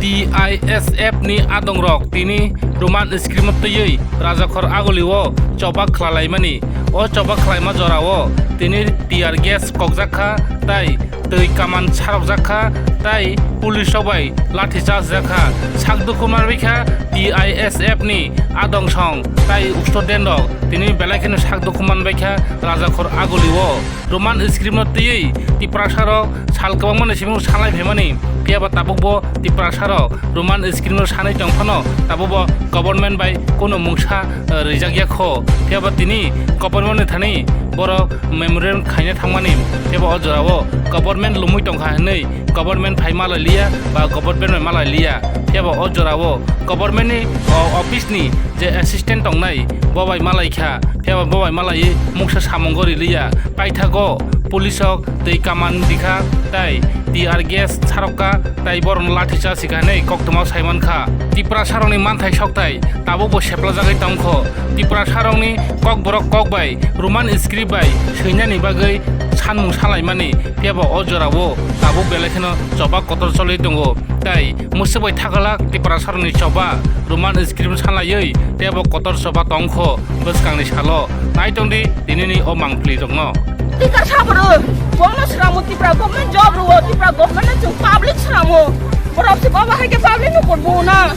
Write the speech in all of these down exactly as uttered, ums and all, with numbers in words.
T I S F ni adongrok tini Roman script no twiwi Rajakhor Aguli o choba khlalaimani. O choba khlaima jorao tini tear gas kokjak kha tei twi kaman sarokjak kha tei police rok bai lathi charge jak kha. Sak dukhu manwi kha T I S F ni adong song tei student rok tini belai kheno sak dukhu manbai kha Rajakhor Aguli o. Roman script no twiwi Tiprasa rok sal kwbangma ni simi sanlai phaimani, phiya ba tabuk bo Tiprasa rok Roman script no sanwi tong phano tabuk bo government bai kuno mungsa, eh, rijak ya kho, phiya ba tini government ni thani borok memorandum khaina thangmani, phiya ba o jorao government lumwi tongkha hinwi government phai malai liya ba government bai malai liya, phiya ba o jorao government ni, o, office ni je assistant tongnai bo bai malai kha, phiya ba bo bai malai mungsa samung gori liya, paithago police rok twi kaman dikha tei tear gas sarokka tei borokno lathi charge hinwi koktwma saimankha. Tiprasa rokni manthai sokthai tabukbo seplajagwi tongkho. Tiprasa rokni kokborok kok bai Roman script bai swinani bagwi sanmung salaimani, phiya ba o jorao tabuk belai kheno choba kotor choli tongo. Tei mwswk bai thakalak Tiprasa rokni choba Roman script sanlaiwi tei bo kotor choba tongkho bwskangni salo. Nai tongdi tinini o mangpli rokno. Tiprasa bwrwi, bono swrangmo Tipra government job rwo, Tipra government no chwng public swrangmo. Borok se bo bahai khe public no kotbo na.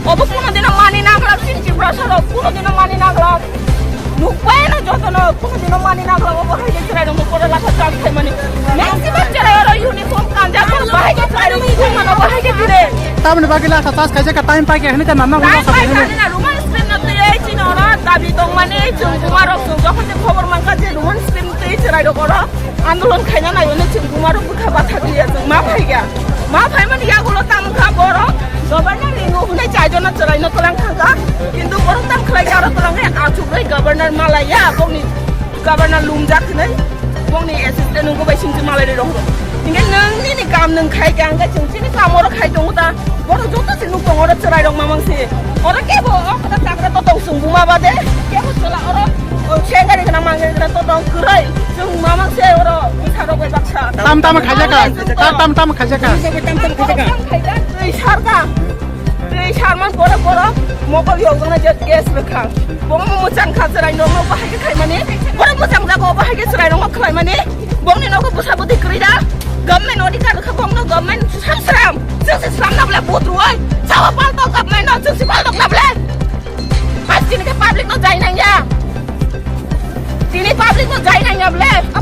Obo kuno dino mani naglak chini Tiprasa rok, kuno dino mani naglak. Nukbai no jotono, kuno dino mani naglak, obo hai khe chwrai rok no pore lakha cham khaimani. Maximum chwrai oro uniform kanjak, bahai khe chwrai rok nukmano, bahai khe dire. Tamni bagwi lakha chas kaisa ka time paikhe hwnwi ta nanna hwnwi Time sakha pai hwnwi. Kanina Roman script no twiwi chini oro dabi tongmani chwng buma rok chwng jokhon se khobor mankha je Roman script no twiwi chwrai rok oro andolon khaina nai hwnwi chwng buma rok bwkha bathak liya chwng ma phaiya. Ma phaimani yagulo tamo kha borok governor ni nuh hwnwi chaijono chwrai no twlang thangkha. Kintu borok tam khlai kha oro twlang khe achugwi governor malaiya bokni governor lumjak hinwi bongni assistant nungkhe bai singsi malai rwi rokno. Hinkhe nwng nini kam nwng khai khe ang khe chwng chini kam oro khai tongo ta. Borok joto se nuk tongo oro chwrai rok mamang se. Oro kebo o kota chagra to tong chwng buma bade kebo chwla oro o sengari gana mangari gana to tong kwrwi chwng mamang se oro bwsa rok bai baksa. Tam tam khaijaka, tam tam tam khaijaka. Tam tam khaijak. Twi sarka. Twi sarman pore borok mokol yokjaknai je gas bwkhang. Bo mo mwchang kha chwrai rokno bahai khe khaimani. Borok mwchang jago bahai khe chwrai rokno khlaimani. Bongni nogo bwsa bwtwi kwrwi da. Government odhikar kha bongno government sam sram. Chwng se sram na bole vote rwoi. Chawa palto government no chwng se palto na bole. Hai chini khe public no jai nang ya. Chini public no jai nang ya bole. A